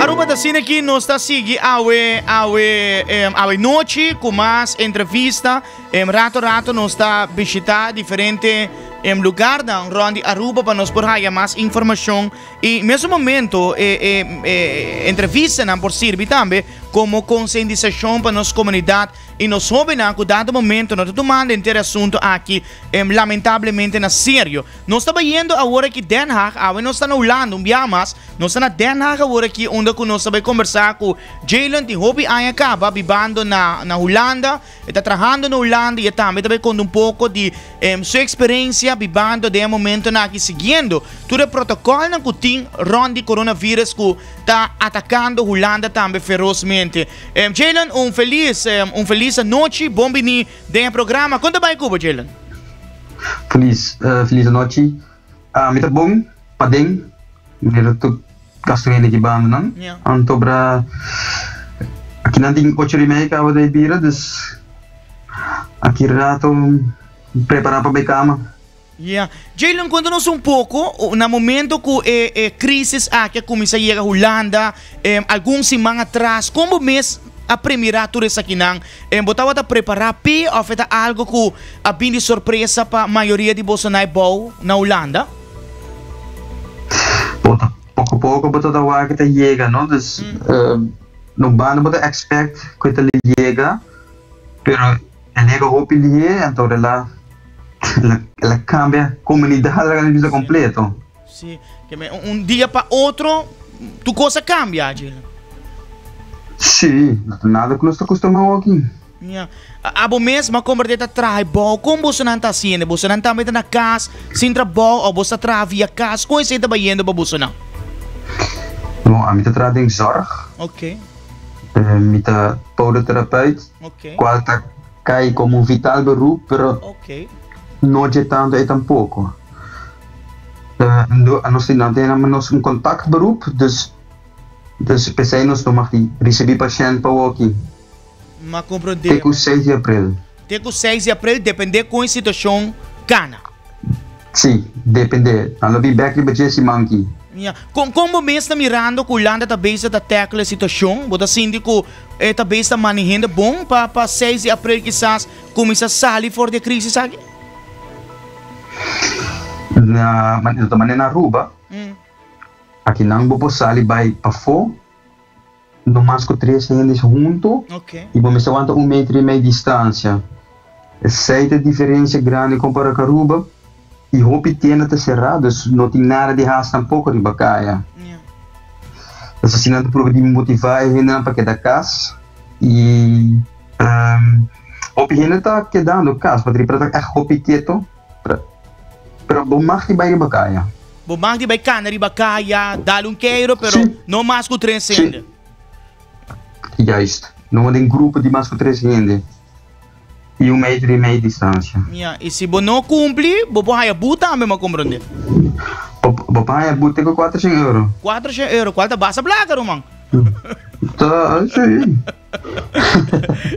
Aruba ta asina aki nos ta sigui awe awe awe nochi cu mas entrevista. Rato rato nos ta bishita diferente lugarnan rond di Aruba pa nos por haya mas informacion y mesun momento e e entrevistanan por sirbi tambe como concientisacion pa nos comunidad y nos hobennan cu dado momento no ta tumando henter e asunto aki lamentablemente na serio. Nos ta bayendo awor aki Den Haag, awe nos ta na Hulanda un biaha mas, nos ta na Den Haag awor aki unda cu nos ta bay combersa cu Jaylen tin hopi aña caba bibando na na Hulanda, e ta trahando na Hulanda y e tambe ta bay conta un poco di su experiencia bibando den e momentonan aki siguiendo tur e protocolnan cu tin rond di coronavirus cu ta atacando Hulanda tambe ferozmente. Jaylen un feliz un feliz anochi, bon bini den e programa. Con ta bay cu bo Jaylen? Feliz feliz anochi. Mi ta bon paden manera tur gasto hende aki banda nan. Anto bra aki nan tin ocho di mei caba di bira dus aki rato prepara pa bay cama. Ya. Jaylen konta nos un poko na momento ku e e krisis aki a kuminsá yega Hulanda algun siman atras kon bo mes a premirá tur esakinan? Bo tabata prepará p'e òf e ta algu ku a bin di sorpresa pa mayoria di boso na e bou na Hulanda? Bo ta poko poko bo ta ta wak e ta yega no dus no banda bo ta expect ku e ta lo yega pero e yega hopi lihé anto el a el a kambia komunidat laga mi bisa kompleto. Sí, ke men un dia pa otro tur kos a kambia, Jaylen. Sí, no ta nada ku nos ta kustumá aki. Ya. Abo mes m'a komprendé ta traha e bou. Kon bosonan ta hasiendo? Bosonan tambe ta na kas sin trabou òf boso ta traha via kas? Kon esei ta bayendo pa bosonan? Bon, ami ta traha den zorg. Oké. Mi ta podoterapeut, kual ta kai komo un vital beroep, pero no dje tantu ei tampoko. Nos tin nan tene nos un kontaktberoep, dus dus p'esei nos no mag di risibí pashènt pa woki. M'a komprondé. Te ku seis di aprel. Te ku seis di aprel, dependé kon e situashon kana. Sí, dependé. Nan lo bin bèk riba dje siman aki. Ya. Kon kon bo mes ta mirando ku Hulanda ta bezig ta tackle e situashon? Bo ta sinti ku e ta bezig ta manehende bon pa pa seis di aprel kisas kuminsá sali for di e krisis aki? Na no ta manera na Aruba. Akinan bo por sali bai pafó no mas ku tres hende huntu i bo mester wanta un metro i mei distansia. Esei ta e diferensia grandi kompara ku Aruba i hopi tienda ta será dus no tin nada di hasi tampoko riba kaya. Dus asina nan ta prueba di motivá e hendenan pa keda kas i Hopi hende ta kedando kas pasobra ta ègt hopi keto, pero bo mag di bai riba kaya. Bo mag di bai kana riba kaya, dal un keiro, pero no mas ku tres hende. Si, juist. No den grupo di mas ku tres hende i un metro i mei distansia. Ya, i si bo no kumpli, bo por haya but tambe, mi a komprondé. Bo por haya but te ku kuatroshen euro. Kuatroshen euro, kual ta basta plaka, ruman. Ta, si.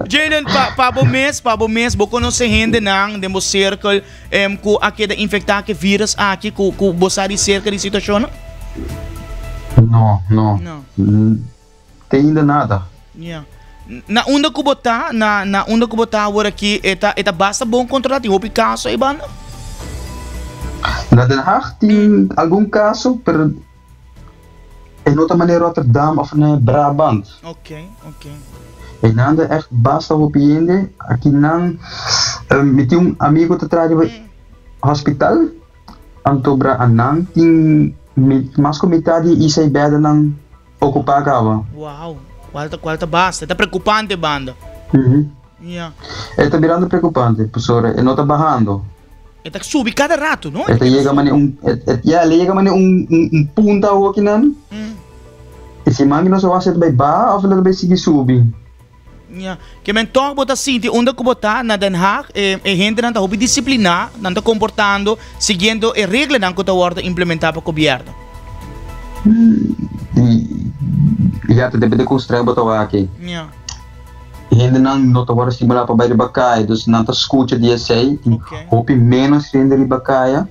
Jayden, pa, pa bo mes, pa bo mes, bo conoce hendenan den bo circle em, cu a keda infecta cu e virus aki, cu, cu bo sa di cerca di situacionnan? No, no. No. Te ainda nada. Ya. Na unda cu bo ta, na, na unda cu bo ta awor aki, e ta, e ta basta bon controla? Tin hopi caso ei banda? Na Den Haag tin algun caso, pero E no ta manera Rotterdam of na Brabant. Ok, ok. Einan ta echt basta hopi hende. Akinan mi tin un amigo ta traha riba hospital. Anto bra anan tin mas ku mitad di isei bèdenan okupá kaba. Wow, kual ta kual ta basta. E ta preokupante banda. Ya. E ta birando preokupante pasobra e no ta bahando. E ta subi kada rato, no? E ta yega mane un, ya, e ta yega mane un, un, un punta awokinan. E siman ki nos a wak si e ta bai baha of e ta bai sigui subi. Ya. Ke men tòg bo ta sinti unda ku bo ta na Den Haag, e, e hendenan ta hopi disipliná, nan ta komportando siguiendo e reglanan ku ta wòrdu implementá pa gobièrnu. Ya, ta depende kon strèng bo ta wak. Ya. Hendenan no ta wòrdu stimulá pa bai riba kaya, dus nan ta skucha di esei, tin hopi ménos hende riba kaya,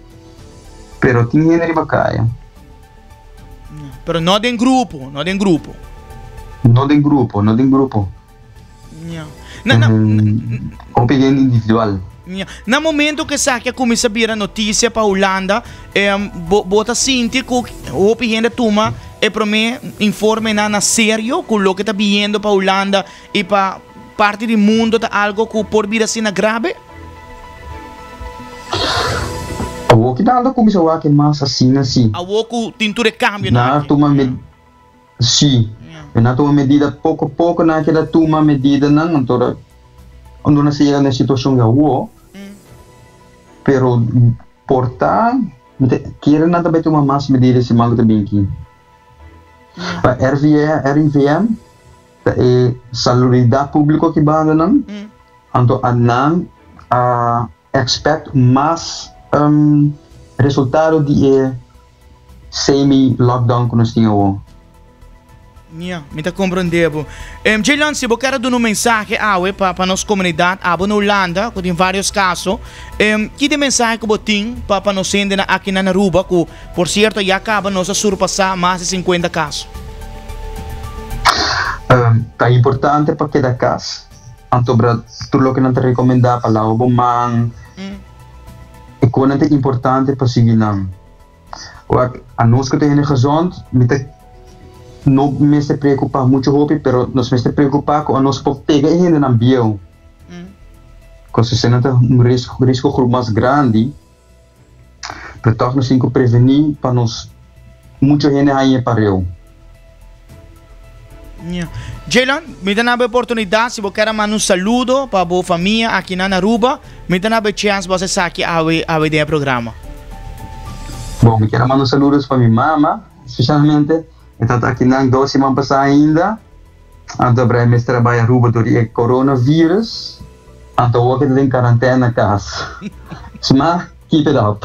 pero tin hende riba kaya. Pero no den grupo, no den grupo. No den grupo, no den grupo. Ja. Na, na, Hopi hende individual. Ja. Na momento ku esaki a kuminsá bira notisia pa Hulanda, bo, bo ta sinti ku hopi hende tuma e promé informenan na serio ku loke ta biniendo pa Hulanda i pa parti di mundo ta algo ku por bira asina grabe? Awor ki nan ta kuminsá wak e mas asina si. Awor ku tin tur e kambionan Nan a aki. tuma med. Sí, nan a tuma medida poko poko nan a keda tuma medidanan anto unda nan sa yega na e situashon di awor pero por ta mi ta kere nan ta bai tuma mas medida siman ku ta bin aki. Pa RIVM ta e salubridat públiko aki banda nan anto a nan a expect mas resultado di e semi lockdown ku nos tin awor. Ya, mi ta comprende bo. Em, Jaylon, si bo kier a duna un mensahe awe pa, pa nos comunidad, abo na Hulanda, ku tin varios caso, em, ki di mensahe ku bo tin pa, pa nos hendenan aki na Aruba, ku por cierto ya caba nos a surpasa mas di 50 caso? Em, ta importante pa keda cas, anto bra tur loke nan ta recomenda pa lava bo man, e konan ta importante pa sigui nan. Wak, anos ku ta hende gezond, mi ta no mester preokupá muchu hopi, pero nos mester preokupá ku anos por pega e hendenan bieu. Kos esei nan ta un risko, riskogroep mas grandi, pero tòg nos tin ku prevení pa nos muchu hende haña e pareu. Yeah. Jaylon, mi ta nabo oportunidad si bo kier a manda un saludo pa bo famia aki na Aruba, mi ta nabo e chance bo haci esaki awe awe den e programa. Bon, mi kier a manda un saludos pa mi mama, especialmente, e tata aki nan dos siman pasa ainda, anto Brian mester a bai Aruba dor di e coronavirus, anto awor ke ta den quarantaine na cas. Sma, keep it up.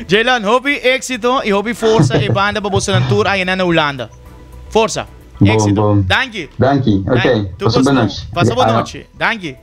Jaylon, hopi éxito y hopi forsa e banda pa boso nan tour ayenan na Hulanda. Forsa. Bon, Éxito. bon. Danki. Danki. Ok. Danki. Pasa Tur bon kos nochi. Pasa bon Ayo. nochi. Danki.